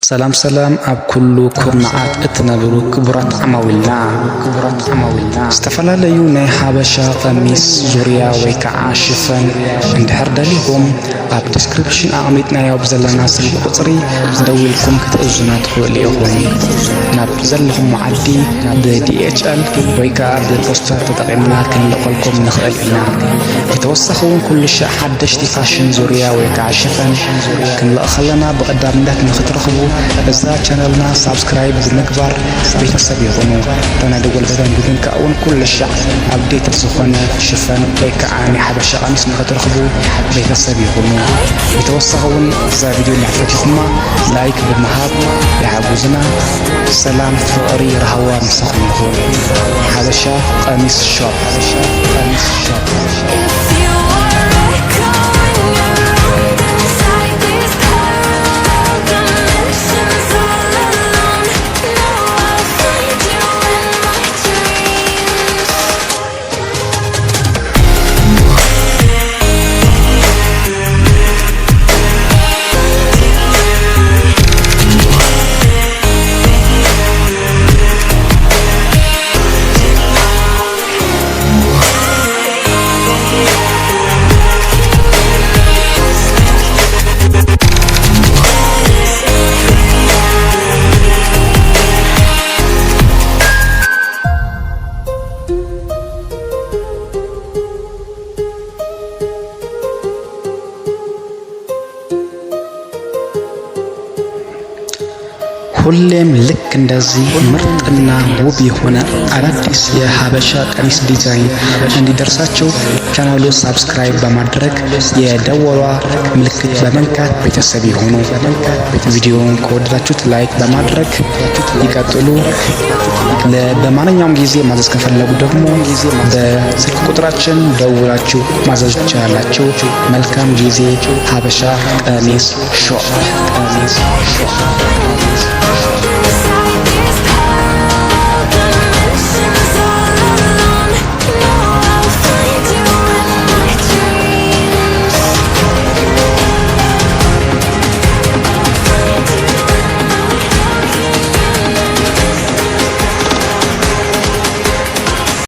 ሰላም ሰላም ኣብ ኩሉ ኩርናዓት እትነብሩ ክቡራት ዓማዊልና፣ ክቡራት ዓማዊልና፣ ዝተፈላለዩ ናይ ሓበሻ ቀሚስ፣ ዙርያ ወይ ከዓ ሽፈን እንድሕር ደሊኹም፣ ኣብ ዲስክሪፕሽን ኣቕሚጥናዮ ብዘለና ስልኪ ቁፅሪ ደዊልኩም ክትእዙና ትኽእሉ ኢኹም። ናብ ዘለኹም ዓዲ ብ ዲ ኤች ኤል ወይ ከዓ ብፖስታ ተጠቒምና ክንልእኸልኩም ንኽእል ኢና። ብተወሳኺ እውን ኩሉ ሻዕ ሓደሽቲ ፋሽን ዙርያ ወይ ከዓ ሽፈን ክንልእኽ ከለና ብቐዳምነት ንኽትረኽቡ እዛ ቻነልና ሳብስክራይብ ብምግባር ቤተሰብ ይኹኑ። እታ ናይ ደወል በተን ብምንካእ እውን ኩሉ ሻዕ ኣፕዴት ዝኾነ ሽፈን ወይ ከዓ ናይ ሓበሻ ቀሚስ ንኽትረኽቡ ቤተሰብ ይኹኑ። ብተወሳኺ እውን እዛ ቪድዮ እንድሕር ፈቲኹማ ላይክ ብምሃብ ይሓግዙና። ሰላም፣ ፍቕሪ፣ ራህዋ ምሳኹም ይኹን። ሓበሻ ቀሚስ ሾፕ። If you were a echo in your room, then recite these cold dimensions all alone. No, I'll find you in my dreams. ሁሌም ልክ እንደዚህ ምርጥና ውብ የሆነ አዳዲስ የሀበሻ ቀሚስ ዲዛይን እንዲደርሳችሁ ቻናሉ ሳብስክራይብ በማድረግ የደወሏ ምልክት በመንካት ቤተሰብ ይሁኑ። ቪዲዮውን ከወደዳችሁት ላይክ በማድረግ ይቀጥሉ። ለ-፣ በማንኛውም ጊዜ ማዘዝ ከፈለጉ ደግሞ በስልክ ቁጥራችን ደውላችሁ ማዘዝ ትችላላችሁ። መልካም ጊዜ። ሀበሻ ቀሚስ ሾፕ።